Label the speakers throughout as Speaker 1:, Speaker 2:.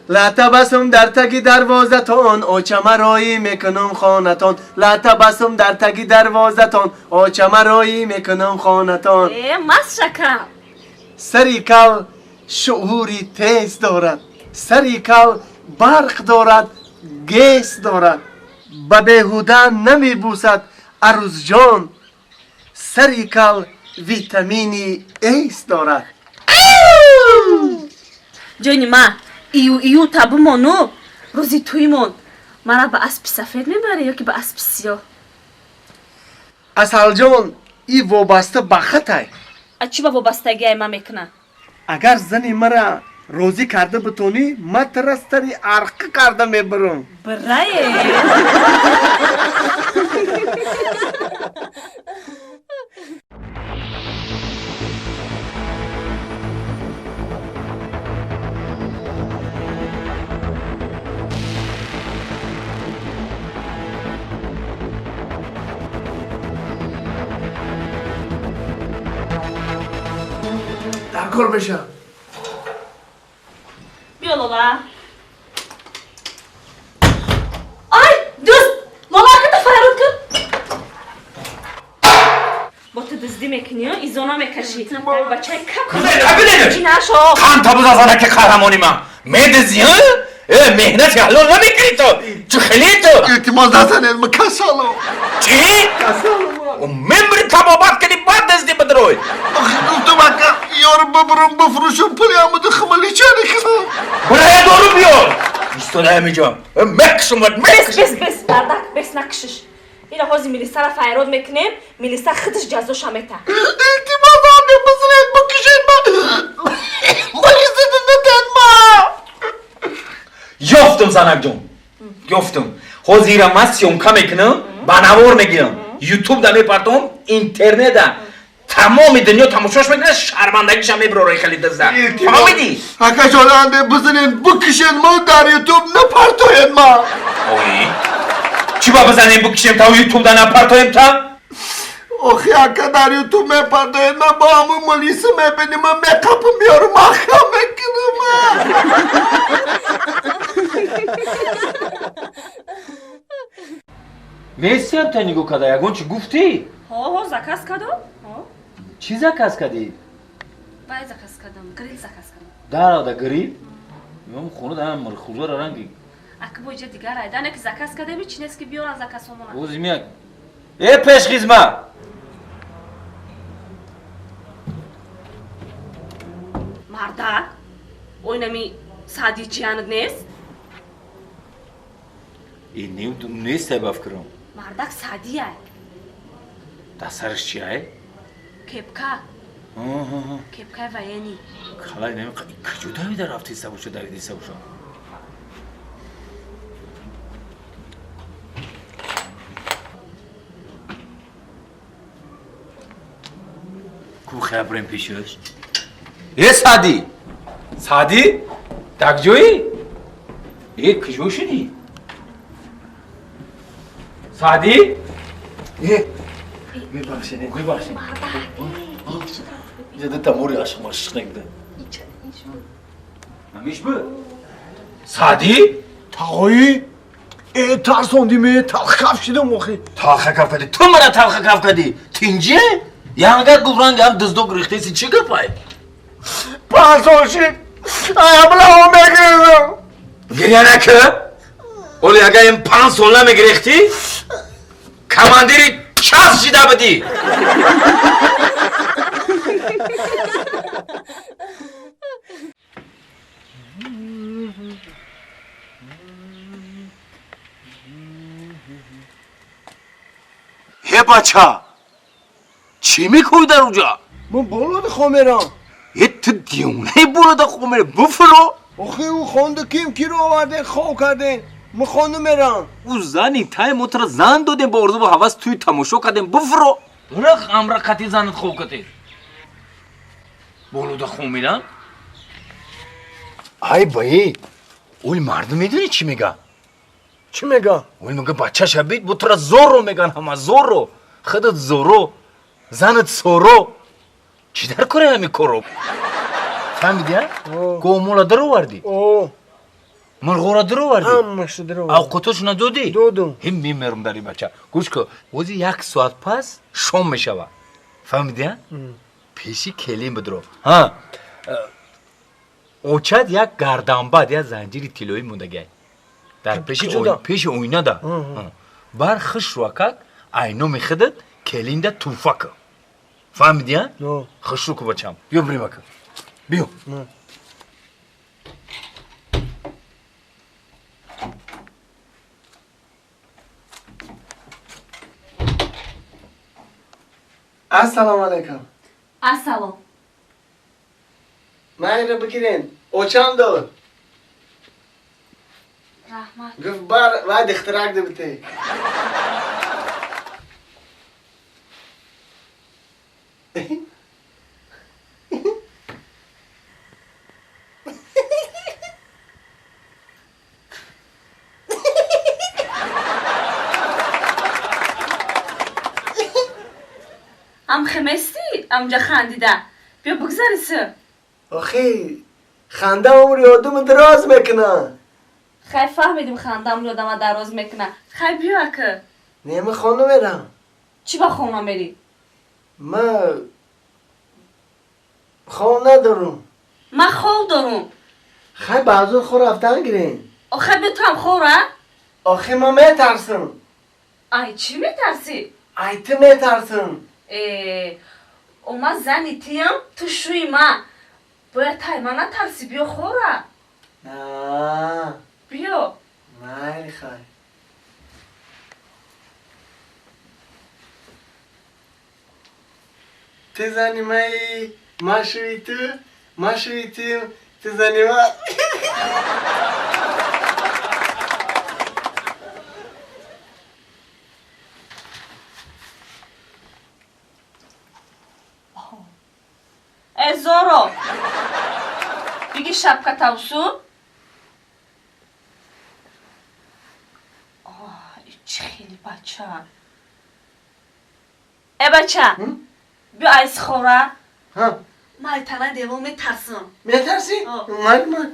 Speaker 1: Латабасум дар таги дарвозатон, очама роӣ мекунам хонатон. Латабасум дар таги дарвозатон, очама роӣ мекунам хонатон.
Speaker 2: Э, мас шакам.
Speaker 1: Сари кал шуури тез дорад, сари кал барқ дорад, гес дорад, ба беҳуда намебусад арӯзҷон, сари кал витамини эс дорад.
Speaker 2: Ҷони ма, ию ию та бимону рӯзи тӯймон мара ба аспи сафед мебарӣ ё ки ба аспи сиёҳ?
Speaker 1: Асалҷон, и вобаста ба хатай.
Speaker 2: А чӣ ба вобастагиай ма мекуна?
Speaker 1: Агар зани мара розӣ карда битонӣ, ма тара сари арқа карда мебарам.
Speaker 2: Бирае.
Speaker 1: Дар кор мешавам.
Speaker 2: Биё, Лола. Ай, дӯст! Лола, аката файрод кун. Бо ту дуздӣ мекунӣ, изона мекашӣ. Бачаи кам.
Speaker 3: Кабинеш!
Speaker 2: Чӣ нашо?
Speaker 3: Қанта бузазана ки қаҳрамони ман. Медизӣ, э? Меҳнати ҳалол намекунӣ ту. Чӣ хеле ту?
Speaker 1: Илтимос, назанед, ма касалам.
Speaker 3: Чӣ?
Speaker 1: Касалам.
Speaker 3: Мембри табобат кунӣ, баъд дуздӣ бидрой.
Speaker 1: Охи гуфтам, ака, ёр бибурам, бифурӯшам, пули ҳамуду хималичани кунам.
Speaker 3: Бирая, дору биёр. Истода ҳамиҷо. Мекушум ват,
Speaker 2: Бес,
Speaker 3: мекушум.
Speaker 2: бес, бес, бардак, бес, накушиш. Ина ҳозир милисара файрод мекунем, милиса худаш ҷазоша мета.
Speaker 1: Илтимос, ане бизанед, бикушед ма. Малисада натен ма.
Speaker 3: Ёфтум, занакҷон. Ёфтум. Ҳозир ира ман съёмка мекунам, ба навор мегирам. Ютуб да мепартом, интернета. Тамоми дунё тамошош мекунад, шармандагиша мебирора хеле дизда. Фаҳмидӣ?
Speaker 1: Акаҷон, анде бизанед, бикушед ма, дар ютуб напартоед ма.
Speaker 3: Ой. Чӣ ба бизанем, бикушем, та ютуб да напартоем та?
Speaker 1: Охи ака, дар ютуб мепартоед ма, бо ҳамун милиса мебинем, ма меқапам, биёрам, маҳкам мекунам.
Speaker 3: Месиям та нигоҳ карда, ягон чӣ гуфтӣ?
Speaker 2: Ҳо, ҳо, заказ кардам. Ҳо.
Speaker 3: Чӣ заказ кардӣ?
Speaker 2: Вай заказ кардам, грил заказ кардам.
Speaker 3: Дарада грил? Ман хона да мирхузара ранги.
Speaker 2: Ака, бо иҷа дигар айдане ки заказ кардем, чи нест ки биёран заказҳомона.
Speaker 3: Ози мияк. Э, пешхизмат!
Speaker 2: Мардак, ойнами Саъди ҷиянат нест?
Speaker 3: Э, нест, ба фикрам.
Speaker 2: Мардак, Саъдияй.
Speaker 3: Дар сараш чи ай?
Speaker 2: Кепка. Кепкаи военный.
Speaker 3: Қалай нами куҷо давида рафтиста боша, давидиста боша? Ку хабрем пешаш? Э, Саъдӣ! Саъдӣ? Дар куҷоӣ? Э, куҷо шудӣ? Саъдӣ?
Speaker 1: Э, мебахшед.
Speaker 3: Мебахшед.
Speaker 1: Инҷа дута мори ашқмашиқ нагида.
Speaker 3: Ҳамиш бу? Саъдӣ?
Speaker 1: Тағоӣ, э, тарсондиме, талхакаф шидам охи.
Speaker 3: Талхакаф кардӣ? Ту мара талхакаф кардӣ? Тинҷе? Янгар гуфт, ранги ҳам дуздо гирифтеси, чӣ гапай?
Speaker 1: 5 сол шид, аблаҳо мегирифтам.
Speaker 3: Гиря накӣ. Оли агар ин 5 сол намегирехтӣ, командири час шида будӣ. Е, бача, чӣ мекунӣ дар уҷа?
Speaker 1: Ман болода хоб мерам.
Speaker 3: Е, ту девонаи, болода хоб мерӣ? Буфуро.
Speaker 1: Охи ӯ хонда ким киро оварден, хоб карден, ман хонда мерам.
Speaker 3: Ӯ зани тай, мо туро зан додем, бо орзу бо ҳавас тӯи тамошо кардем. Буфуро, рах амра қати занат хоб кардем, болода хоб мерам. Ай баи, оли мардум медонӣ чӣ мега?
Speaker 1: Чӣ мега?
Speaker 3: Оли мега, бачаша бит, бо тура зорро меган, ҳама зорро, худат зорро, занат соро. Чӣ дар кори ҳами корро, фаҳмидия? Гомола даровардӣ.
Speaker 1: О.
Speaker 3: Мурғоро дуровардӣ?
Speaker 1: Ҳамаша дуровардам.
Speaker 3: Авқотошона додӣ?
Speaker 1: Додум.
Speaker 3: Ҳим мемерам дар ин бача. Гӯш кун, ҳозир як соат пас шом мешавад. Фаҳмидӣ, а? Пеши келин бидро. Ҳа. Очат як гарданбад, як занҷири тиллоӣ мондагиай. Дар пеши пеши оинада. Бар хушрӯакак айноми худат келинда тӯҳфа кун. Фаҳмидӣ, а? Хушрӯ ку бачам. Биё бирем ака. Биё.
Speaker 1: Ассалому алайкум.
Speaker 2: Ассалом.
Speaker 1: Майра бигирен. Очам дод.
Speaker 2: Раҳмат.
Speaker 1: Гуфт бар вай дихтарак дибите.
Speaker 2: Ам хеместӣ амҷа хандида. Биё бигзари су.
Speaker 1: Охи, ханда умри одамро дароз мекуна.
Speaker 2: Хай фаҳмидим ханда умри одама дароз мекуна. Хай биё ака.
Speaker 1: Не, ман хона мерам.
Speaker 2: Чӣ ба хона мерӣ?
Speaker 1: Ман хов надорум.
Speaker 2: Ман хов дорум.
Speaker 1: Хай баъзур хо рафтан гирем.
Speaker 2: Охай биё туам хора?
Speaker 1: Охи ман метарсам.
Speaker 2: Ай чӣ метарсӣ?
Speaker 1: Ай ту метарсам.
Speaker 2: Э, о ман зани тиям, ту шӯи ман. Бояд тай ман натарсӣ, биё хора.
Speaker 1: На.
Speaker 2: Биё.
Speaker 1: Майли хай. Ту зани маи, ман шӯи ту, ман шӯи ту, ту зани ман.
Speaker 2: Э Зоро, биги шапка тавсу. Чӣ хели бача. Э бача, биё айс хора. Ман ай танаи девол метарсам.
Speaker 1: Метарсӣ? Ман ман.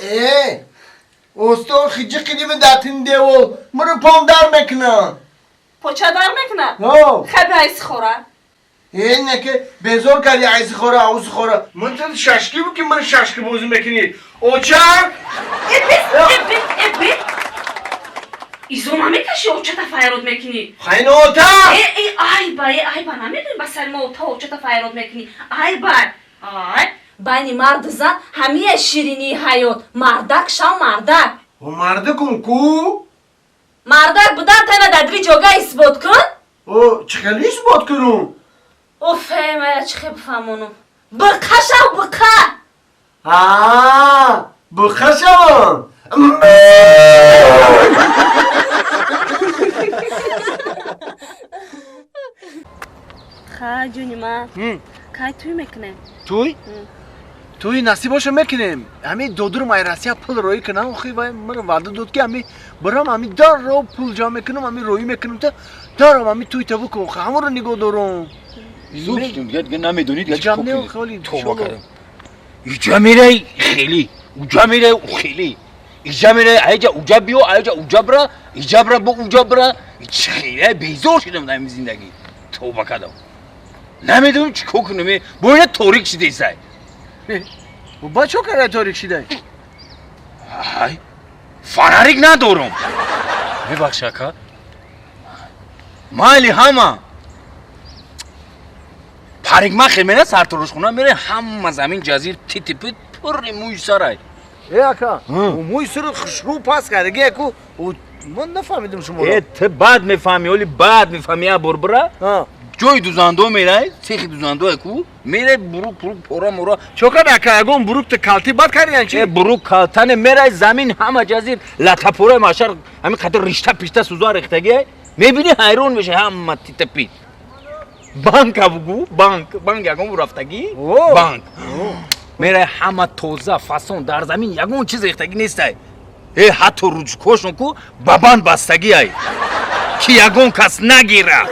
Speaker 1: Э, устод хиҷи қидими датин девол, маро пом дар мекуна.
Speaker 2: Поча дар мекуна?
Speaker 1: Ҳо.
Speaker 2: Хай биё айси хора.
Speaker 1: Э, не ки безор кардӣ айси хора, ауси хора. Ман ту шашки бу ки ман шашки бозӣ мекунӣ. Оча!
Speaker 2: Э бис, э би, э би. Изо намекашӣ очата файрод мекунӣ.
Speaker 1: Хай на ота!
Speaker 2: Э, э, айба, э, айба намедонӣ ба сари ма ота очата файрод мекунӣ. Айба. Ай. Байни марду зан ҳамия ширинии ҳаёт. Мардак шав мардак.
Speaker 1: О мардакум ку?
Speaker 2: Мардак будан тана дар дили ҷога исбот кун.
Speaker 1: О, чӣ хеле исбот кунум?
Speaker 2: Офе, мая чӣ хел бифаҳмонум. Биқа шав, биқа.
Speaker 1: Аа, биқа шавам.
Speaker 2: Ха, ҷони ман. Кай тӯй мекунем?
Speaker 1: Тӯй? Тӯй насиб боша мекунем. Ҳами додурам ай Россия пул роӣ кунам, охи вай маро ваъда дод ки ҳами барам ҳами дарро пул ҷамъ мекунам, ҳами роӣ мекунам та дарам ҳами тӯй та букун, охи ҳамонро нигоҳ дорум.
Speaker 3: Зуд дигар намедонӣ дигар
Speaker 1: Ҷамъ не, холи
Speaker 3: тоба кардам. Иҷа мерай хеле, уҷа мерай хеле. Иҷа мерай айҷа уҷа биё, айҷа уҷа бира, иҷа бира бо уҷа бира. Чӣ хеле безор шудам дар ин зиндагӣ. Тоба кардам. Намедонам чӣ кор кунам. Бо ина торик шидесай.
Speaker 1: Ба чо карда торик шидай?
Speaker 3: Ай, фонарик надорам. Мебахш ака. Майли ҳама. Парикмахер мера сарторошхона мере ҳама замин ҷазир тити-пит пурри мӯи сарай.
Speaker 1: Э ака, мӯи сари хушрӯ пас кардаги яку ман нафаҳмидам шуморо.
Speaker 3: Э, ту баъд мефаҳмӣ, оли баъд мефаҳмӣ, як бор бира. Ҷои дузандо мерай, цехи дузандо яку, мерай бурук пурук пора мора.
Speaker 1: Чо карда ака, ягон бурук ту калти бад кардиян чи?
Speaker 3: Э, бурук калтане мерай замин ҳама ҷазир латапораи машар ҳамин қадар ришта пишта сӯза рехтагиай. Мебинӣ ҳайрон мешавӣ ҳама тита-пит. Банк бугу, банк, банк ягон рафтагӣ? Банк. Мерай ҳама тоза, фасон, дар замин ягон чиз рехтагӣ нестай. Э, ҳатто ручкошон ку ба банд бастагиай. Ки ягон кас нагира.